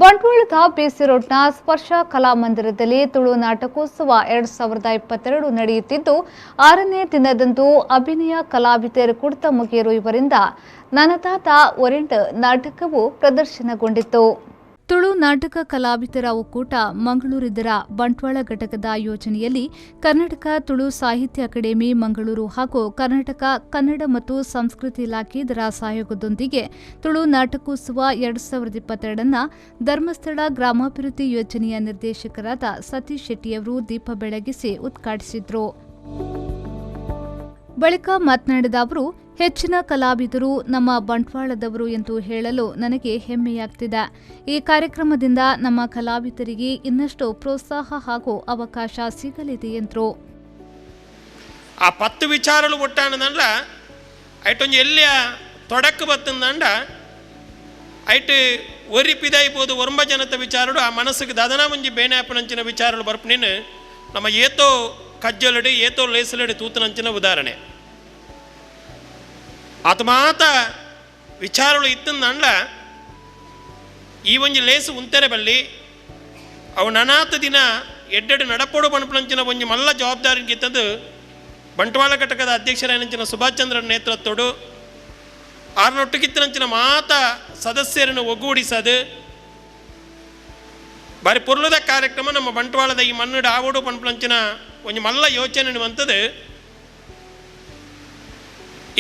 ಬಂಟ್ವಾಳದ ಬಿಸಿ ರೋಡ್ನ ಸ್ಪರ್ಶ ಕಲಾಮಂದಿರದಲ್ಲಿ ತುಳು ನಾಟಕೋತ್ಸವ 2022 ನಡೆಯುತ್ತಿದ್ದು, ಆರನೇ ದಿನದಂದು ಅಭಿನಯ ಕಲಾವಿದರು ಕುಡ್ತ ಮುಗಿಯರು ಇವರಿಂದ ನನತಾತ ಒರೆಂಟ್ ನಾಟಕವು ಪ್ರದರ್ಶನಗೊಂಡಿತು. ತುಳು ನಾಟಕ ಕಲಾವಿದರ ಒಕ್ಕೂಟ ಮಂಗಳೂರಿದರ ಬಂಟ್ವಾಳ ಘಟಕದ ಯೋಜನೆಯಲ್ಲಿ ಕರ್ನಾಟಕ ತುಳು ಸಾಹಿತ್ಯ ಅಕಾಡೆಮಿ ಮಂಗಳೂರು ಹಾಗೂ ಕರ್ನಾಟಕ ಕನ್ನಡ ಮತ್ತು ಸಂಸ್ಕೃತಿ ಇಲಾಖೆ ಇದರ ಸಹಯೋಗದೊಂದಿಗೆ ತುಳು ನಾಟಕೋತ್ಸವ 2022ನ್ನು ಧರ್ಮಸ್ಥಳ ಗ್ರಾಮಾಭಿವೃದ್ಧಿ ಯೋಜನೆಯ ನಿರ್ದೇಶಕರಾದ ಸತೀಶ್ ಶೆಟ್ಟಿಯವರು ದೀಪ ಬೆಳಗಿಸಿ ಉದ್ಘಾಟಿಸಿದರು. ಬಳಿಕ ಮಾತನಾಡಿದ ಅವರು, ಹೆಚ್ಚಿನ ಕಲಾವಿದರು ನಮ್ಮ ಬಂಟ್ವಾಳದವರು ಎಂದು ಹೇಳಲು ನನಗೆ ಹೆಮ್ಮೆಯಾಗ್ತಿದೆ. ಈ ಕಾರ್ಯಕ್ರಮದಿಂದ ನಮ್ಮ ಕಲಾವಿದರಿಗೆ ಇನ್ನಷ್ಟು ಪ್ರೋತ್ಸಾಹ ಹಾಗೂ ಅವಕಾಶ ಸಿಗಲಿದೆ ಎಂದರು. ಆ 10 ವಿಚಾರಲು ಒಟ್ಟಾನದಲ್ಲ ಐಟೊಂಜಿ ಎಲ್ಲಿಯ ತೊಡಕು ಬತ್ತಂದಂಡ ಐಟ್ ಒರಿ ಪಿದಾಯಿಬೋದು ಒರಂಬ ಜನತ ವಿಚಾರಡು ಆ ಮನಸ್ಸಿಗೆ ದದನ ಒಂಜಿ ಬೇನಾಪನಂಚಿನ ವಿಚಾರಲು ಬರ್ಪನಿನ್ ನಮ್ಮ ಏತೋ ಕಜ್ಜಲಡಿ ಏತೋ ಲೇಸಲಡಿ ತೂತನಂಚಿನ ಉದಾಹರಣೆ. ಆತ ಮಾತ ವಿಚಾರಗಳು ಇತ್ತಂದಂಡ ಈ ಒಂಜಿ ಲೇಸು ಉಂತೆರೆ ಬಲ್ಲಿ ಅವು ನನಾತ ದಿನ ಎಡ್ಡೆಡು ನಡಪೋಡು ಪಣಪುನಂಚಿನ ಒಂಜಿ ಮಲ್ಲ ಜವಾಬ್ದಾರಿ ಇತ್ತದು. ಬಂಟ್ವಾಳ ಘಟಕದ ಅಧ್ಯಕ್ಷರಾಯನಂಚಿನ ಸುಭಾಷ್ ಚಂದ್ರ ನೇತೃತ್ವಡು ಆರ್ನೊಟ್ಟುಕಿತ್ತನಂಚಿನ ಮಾತ ಸದಸ್ಯರನ್ನು ಒಗ್ಗೂಡಿಸದು ಬಾರಿ ಪೊರ್ಲುದ ಕಾರ್ಯಕ್ರಮ ನಮ್ಮ ಬಂಟ್ವಾಳದ ಈ ಮಣ್ಣುಡು ಆವೋಡು ಪಣಪುನಂಚಿನ ಒಂಜಿ ಮಲ್ಲ ಯೋಚನೆ ಬಂತದು.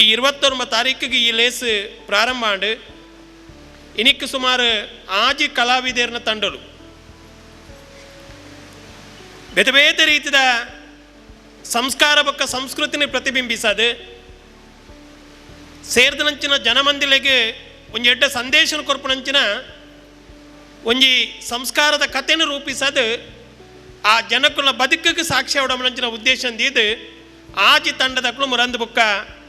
ಈ 29 ತಾರೀಕಿಗೆ ಈ ಲೇಸ್ ಪ್ರಾರಂಭ ಆಂಡ್. ಇನಿಕ್ ಸುಮಾರು ಆಜಿ ಕಲಾವಿದರ್ನ ತಂಡಲು ಬೇತೆ ಬೇತೆ ರೀತಿದ ಸಂಸ್ಕಾರ ಬೊಕ್ಕ ಸಂಸ್ಕೃತಿನ ಪ್ರತಿಬಿಂಬಿಸದು ಸೇರ್ದನಂಚಿನ ಜನಮಂದಿಲೆಗೆ ಒಂಜಿ ಎಡ್ಡ ಸಂದೇಶನ ಕೊರ್ಪುನಂಚಿನ ಒಂಜಿ ಸಂಸ್ಕಾರದ ಕಥೆನ ರೂಪಿಸದು ಆ ಜನಕ್ಕುಲ ಬದುಕಿಗೆ ಸಾಕ್ಷ್ಯ ಉಡಮನಂಚಿನ ಉದ್ದೇಶ ಇದು. ಆಜಿ ತಂಡದಕ್ಕಳು ಮುರಂದು ಬುಕ್ಕ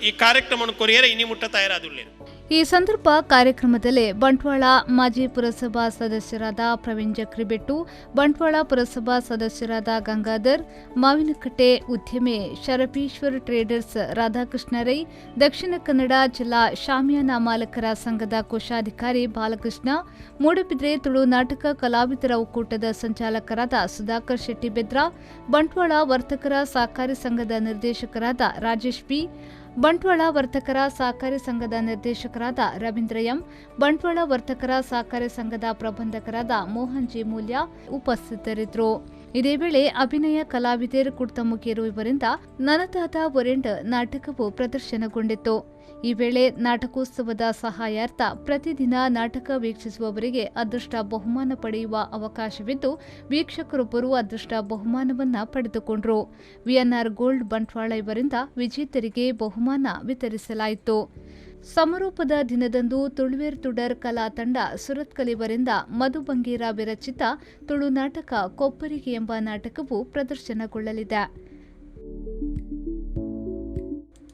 ಈ ಕಾರ್ಯಕ್ರಮವನ್ನು ಕೊರಿಯರೆ ಇನಿ ಮುಟ್ಟ ತಯಾರಾದುಳ್ಳೇರು. ಈ ಸಂದರ್ಭ ಕಾರ್ಯಕ್ರಮದಲ್ಲಿ ಬಂಟ್ವಾಳ ಮಾಜಿ ಪುರಸಭಾ ಸದಸ್ಯರಾದ ಪ್ರವೀಣ್ ಜಕ್ರಿಬೆಟ್ಟು, ಬಂಟ್ವಾಳ ಪುರಸಭಾ ಸದಸ್ಯರಾದ ಗಂಗಾಧರ್, ಮಾವಿನಕಟ್ಟೆ ಉದ್ಯಮಿ ಶರಪೀಶ್ವರ್ ಟ್ರೇಡರ್ಸ್ ರಾಧಾಕೃಷ್ಣ ರೈ, ದಕ್ಷಿಣ ಕನ್ನಡ ಜಿಲ್ಲಾ ಶಾಮಿಯಾನ ಮಾಲಕರ ಸಂಘದ ಕೋಶಾಧಿಕಾರಿ ಬಾಲಕೃಷ್ಣ, ಮೂಡುಬಿದ್ರೆ ತುಳು ನಾಟಕ ಕಲಾವಿದರ ಒಕ್ಕೂಟದ ಸಂಚಾಲಕರಾದ ಸುಧಾಕರ್ ಶೆಟ್ಟಿ ಬೆದ್ರ, ಬಂಟ್ವಾಳ ವರ್ತಕರ ಸಹಕಾರಿ ಸಂಘದ ನಿರ್ದೇಶಕರಾದ ರಾಜೇಶ್ ಬಿ, ಬಂಟ್ವಾಳ ವರ್ತಕರ ಸಹಕಾರಿ ಸಂಘದ ನಿರ್ದೇಶಕರಾದ ರವೀಂದ್ರ ಎಂ, ಬಂಟ್ವಾಳ ವರ್ತಕರ ಸಹಕಾರಿ ಸಂಘದ ಪ್ರಬಂಧಕರಾದ ಮೋಹನ್ ಜಿ ಮೂಲ್ಯ ಉಪಸ್ಥಿತರಿದ್ದರು. ಇದೇ ವೇಳೆ ಅಭಿನಯ ಕಲಾವಿದರು ಕುಡ್ತಮುಖಿಯರು ಇವರಿಂದ ನನತಾದ ಒರೆಂಡ್ ನಾಟಕವು ಪ್ರದರ್ಶನಗೊಂಡಿತ್ತು. ಈ ವೇಳೆ ನಾಟಕೋತ್ಸವದ ಸಹಾಯಾರ್ಥ ಪ್ರತಿದಿನ ನಾಟಕ ವೀಕ್ಷಿಸುವವರಿಗೆ ಅದೃಷ್ಟ ಬಹುಮಾನ ಪಡೆಯುವ ಅವಕಾಶವಿದ್ದು, ವೀಕ್ಷಕರೊಬ್ಬರು ಅದೃಷ್ಟ ಬಹುಮಾನವನ್ನ ಪಡೆದುಕೊಂಡರು. ವಿಎನ್ಆರ್ ಗೋಲ್ಡ್ ಬಂಟ್ವಾಳ ಇವರಿಂದ ವಿಜೇತರಿಗೆ ಬಹುಮಾನ ವಿತರಿಸಲಾಯಿತು. ಸಮಾರೋಪದ ದಿನದಂದು ತುಳುವೇರ್ ತುಡರ್ ಕಲಾ ತಂಡ ಸುರತ್ಕಲ್ ಇವರಿಂದ ಮಧು ಬಂಗೇರ ವಿರಚಿತ ತುಳು ನಾಟಕ ಕೊಪ್ಪರಿಗೆ ಎಂಬ ನಾಟಕವು ಪ್ರದರ್ಶನಗೊಳ್ಳಲಿದೆ.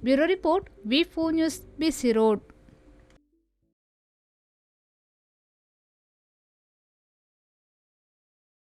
Bureau report, V4 news, BC road.